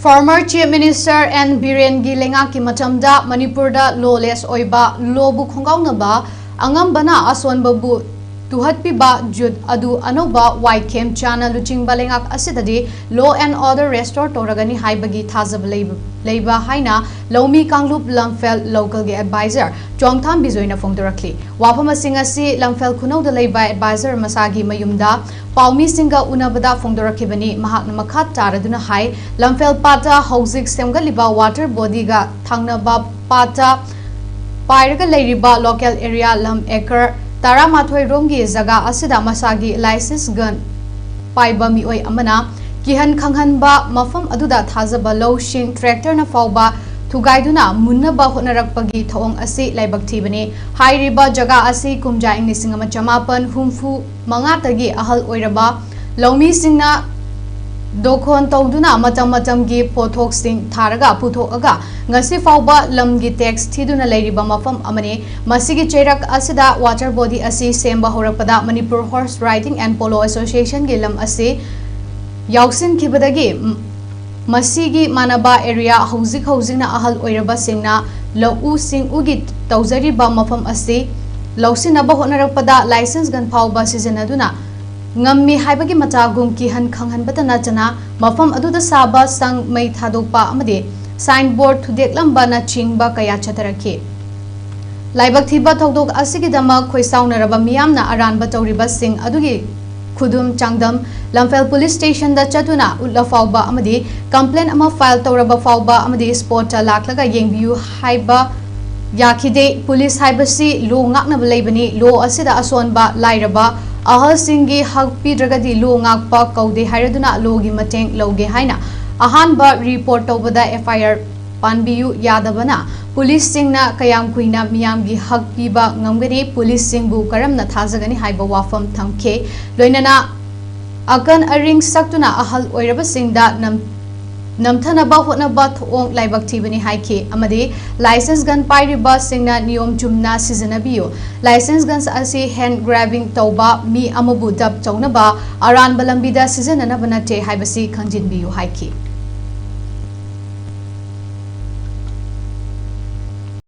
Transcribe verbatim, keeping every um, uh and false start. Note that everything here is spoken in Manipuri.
Former Chief Minister N Birenꯒꯤ ꯂꯩꯉꯥꯛꯀꯤ ꯃꯇꯝꯗ ꯃꯅꯤꯄꯨꯔꯗ lawless ꯑꯣꯏꯕ, lawꯕꯨ ꯈꯣꯡꯒꯥꯎꯅꯕ, ꯑꯉꯝꯕꯅ ꯑꯁꯣꯟꯕꯕꯨ ꯇꯨꯍꯠꯄꯤꯕ ꯖꯨꯠ ꯑꯗꯨ ꯑꯅꯧꯕ ꯋꯥꯏꯈꯦꯝ ꯆꯥꯅ ꯂꯨꯆꯤꯡꯕ ꯂꯩꯉꯥꯛ ꯑꯁꯤꯗꯗꯤ law and order restore ꯇꯧꯔꯒꯅꯤ ꯍꯥꯏꯕꯒꯤ ꯊꯥꯖꯕ ꯂꯩꯕ, ꯂꯩꯕ ꯍꯥꯏꯅ ꯂꯧꯃꯤ ꯀꯥꯡꯂꯨꯞ ꯂꯝꯐꯦꯜ localꯒꯤ advisor ꯆꯣꯡꯊꯥꯝ ꯕꯤꯖꯣꯏꯅ ꯐꯣꯡꯗꯣꯔꯛꯂꯤ꯫ ꯋꯥꯐꯝꯁꯤꯡ ꯑꯁꯤ ꯂꯝꯐꯦꯜ ꯈꯨꯅꯧꯗ ꯂꯩꯕ advisor ꯃꯁꯥꯒꯤ ꯃꯌꯨꯝꯗ ꯄꯥꯎꯃꯤꯁꯤꯡꯒ ꯎꯅꯕꯗ ꯐꯣꯡꯗꯣꯔꯛꯈꯤꯕꯅꯤ꯫ ꯃꯍꯥꯛꯅ ꯃꯈꯥ ꯇꯥꯔꯗꯨꯅ ꯍꯥꯏ, ꯂꯝꯐꯦꯜ ꯄꯥꯠꯇ ꯍꯧꯖꯤꯛ ꯁꯦꯝꯒꯠꯂꯤꯕ water bodyꯒ ꯊꯪꯅꯕ ꯄꯥꯠꯇ ꯄꯥꯏꯔꯒ ꯂꯩꯔꯤꯕ local area ꯂꯝ acre ꯇꯔꯥꯃꯥꯊꯣꯏ ꯔꯣꯝꯒꯤ ꯖꯒꯥ ꯑꯁꯤꯗ ꯃꯁꯥꯒꯤ licence gun ꯄꯥꯏꯕ ꯃꯤꯑꯣꯏ ꯑꯃꯅ ꯀꯤꯍꯟ ꯈꯪꯍꯟꯕ, ꯃꯐꯝ ꯑꯗꯨꯗ ꯊꯥꯖꯕ ꯂꯧꯁꯤꯡ tractorꯅ ꯐꯥꯎꯕ ꯊꯨꯒꯥꯏꯗꯨꯅ ꯃꯨꯟꯅꯕ ꯍꯣꯠꯅꯔꯛꯄꯒꯤ ꯊꯧꯑꯣꯡ ꯑꯁꯤ ꯂꯥꯏꯕꯛ ꯊꯤꯕꯅꯤ꯫ ꯍꯥꯏꯔꯤꯕ ꯖꯒꯥ ꯑꯁꯤ ꯀꯨꯝꯖꯥ ꯏꯪ ꯂꯤꯁꯤꯡ ꯑꯃ ꯆꯃꯥꯄꯟ ꯍꯨꯝꯐꯨ ꯃꯉꯥꯗꯒꯤ ꯑꯍꯜ ꯑꯣꯏꯔꯕ ꯂꯧꯃꯤꯁꯤꯡꯅ ꯗꯣꯈꯣꯟ ꯇꯧꯗꯨꯅ ꯃꯇꯝ ꯃꯇꯝꯒꯤ ꯄꯣꯠꯊꯣꯛꯁꯤꯡ ꯊꯥꯔꯒ ꯄꯨꯊꯣꯛꯑꯒ ꯉꯁꯤ ꯐꯥꯎꯕ ꯂꯝꯒꯤ tax ꯊꯤꯗꯨꯅ ꯂꯩꯔꯤꯕ ꯃꯐꯝ ꯑꯃꯅꯤ꯫ ꯃꯁꯤꯒꯤ ꯆꯩꯔꯛ ꯑꯁꯤꯗ water body ꯑꯁꯤ ꯁꯦꯝꯕ ꯍꯧꯔꯛꯄꯗ Manipur Horse Riding and Polo Associationꯒꯤ ꯂꯝ ꯑꯁꯤ ꯌꯥꯎꯁꯤꯟꯈꯤꯕꯗꯒꯤ ꯃꯁꯤꯒꯤ ꯃꯥꯟꯅꯕ area ꯍꯧꯖꯤꯛ ꯍꯧꯖꯤꯛꯅ ꯑꯍꯜ ꯑꯣꯏꯔꯕꯁꯤꯡꯅ ꯂꯧꯎ ꯁꯤꯡꯎꯒꯤ ꯇꯧꯖꯔꯤꯕ ꯃꯐꯝ ꯑꯁꯤ ꯂꯧꯁꯤꯟꯅꯕ ꯍꯣꯠꯅꯔꯛꯄꯗ licence gun ꯐꯥꯎꯕ ꯁꯤꯖꯤꯟꯅꯗꯨꯅ ꯉꯝꯃꯤ ꯍꯥꯏꯕꯒꯤ ꯃꯇꯥꯒꯨꯝ ꯀꯤꯍꯟ ꯈꯪꯍꯟꯕꯇ ꯅꯠꯇꯅ ꯃꯐꯝ ꯑꯗꯨꯗ ꯁꯥꯕ ꯁꯪ, ꯃꯩ ꯊꯥꯗꯣꯛꯄ ꯑꯃꯗꯤ sign board ꯊꯨꯗꯦꯛꯂꯝꯕꯅꯆꯤꯡꯕ ꯀꯌꯥ ꯆꯠꯊꯔꯛꯈꯤ꯫ ꯂꯥꯏꯕꯛ ꯊꯤꯕ ꯊꯧꯗꯣꯛ ꯑꯁꯤꯒꯤꯗꯃꯛ ꯈꯣꯏꯁꯥꯎꯅꯔꯕ ꯃꯤꯌꯥꯝꯅ ꯑꯔꯥꯟꯕ ꯇꯧꯔꯤꯕꯁꯤꯡ ꯑꯗꯨꯒꯤ ꯈꯨꯗꯨꯝ ꯆꯥꯡꯗꯝ ꯂꯝꯐꯦꯜ police stationꯗ ꯆꯠꯇꯨꯅ ꯎꯠꯂ ꯐꯥꯎꯕ ꯑꯃꯗꯤ complaint ꯑꯃ file ꯇꯧꯔꯕ ꯐꯥꯎꯕ ꯑꯃꯗꯤ spotꯇ ꯂꯥꯛꯂꯒ ꯌꯦꯡꯕꯤꯌꯨ ꯍꯥꯏꯕ ꯌꯥꯈꯤꯗꯦ꯫ Police ꯍꯥꯏꯕꯁꯤ law ꯉꯥꯛꯅꯕ ꯂꯩꯕꯅꯤ꯫ Law ꯑꯁꯤꯗ ꯑꯁꯣꯟꯕ, ꯂꯥꯏꯔꯕ, ꯑꯍꯜꯁꯤꯡꯒꯤ ꯍꯛ ꯄꯤꯗ꯭ꯔꯒꯗꯤ law ꯉꯥꯛꯄ ꯀꯧꯗꯦ ꯍꯥꯏꯔꯗꯨꯅ lawꯒꯤ ꯃꯇꯦꯡ ꯂꯧꯒꯦ ꯍꯥꯏꯅ ꯑꯍꯥꯟꯕ report ꯇꯧꯕꯗ F I R ꯄꯥꯟꯕꯤꯌꯨ ꯌꯥꯗꯕꯅ policeꯁꯤꯡꯅ ꯀꯌꯥꯝ ꯀꯨꯏꯅ ꯃꯤꯌꯥꯝꯒꯤ ꯍꯛ ꯄꯤꯕ ꯉꯝꯒꯅꯤ? Policeꯁꯤꯡꯕꯨ ꯀꯔꯝꯅ ꯊꯥꯖꯒꯅꯤ ꯍꯥꯏꯕ ꯋꯥꯐꯝ ꯊꯝꯈꯤ꯫ ꯂꯣꯏꯅꯅ ꯑꯀꯟ ꯑꯔꯤꯡ ꯁꯛꯇꯨꯅ ꯑꯍꯜ ꯑꯣꯏꯔꯕꯁꯤꯡꯗ ꯅꯝ-, ꯅꯝꯊꯅꯕ ꯍꯣꯠꯅꯕ ꯊꯧꯑꯣꯡ ꯂꯥꯏꯕꯛ ꯊꯤꯕꯅꯤ ꯍꯥꯏꯈꯤ ꯑꯃꯗꯤ licence gun ꯄꯥꯏꯔꯤꯕꯁꯤꯡꯅ ꯅꯤꯌꯣꯝ ꯆꯨꯝꯅ ꯁꯤꯖꯤꯟꯅꯕꯤꯌꯨ꯫ Licence guns ꯑꯁꯤ hand grabbing ꯇꯧꯕ, ꯃꯤ ꯑꯃꯕꯨ ꯗꯞ ꯇꯧꯅꯕ, ꯑꯔꯥꯟꯕ ꯂꯝꯕꯤꯗ ꯁꯤꯖꯤꯟꯅꯅꯕ ꯅꯠꯇꯦ ꯍꯥꯏꯕꯁꯤ ꯈꯪꯖꯤꯟꯕꯤꯌꯨ ꯍꯥꯏꯈꯤ꯫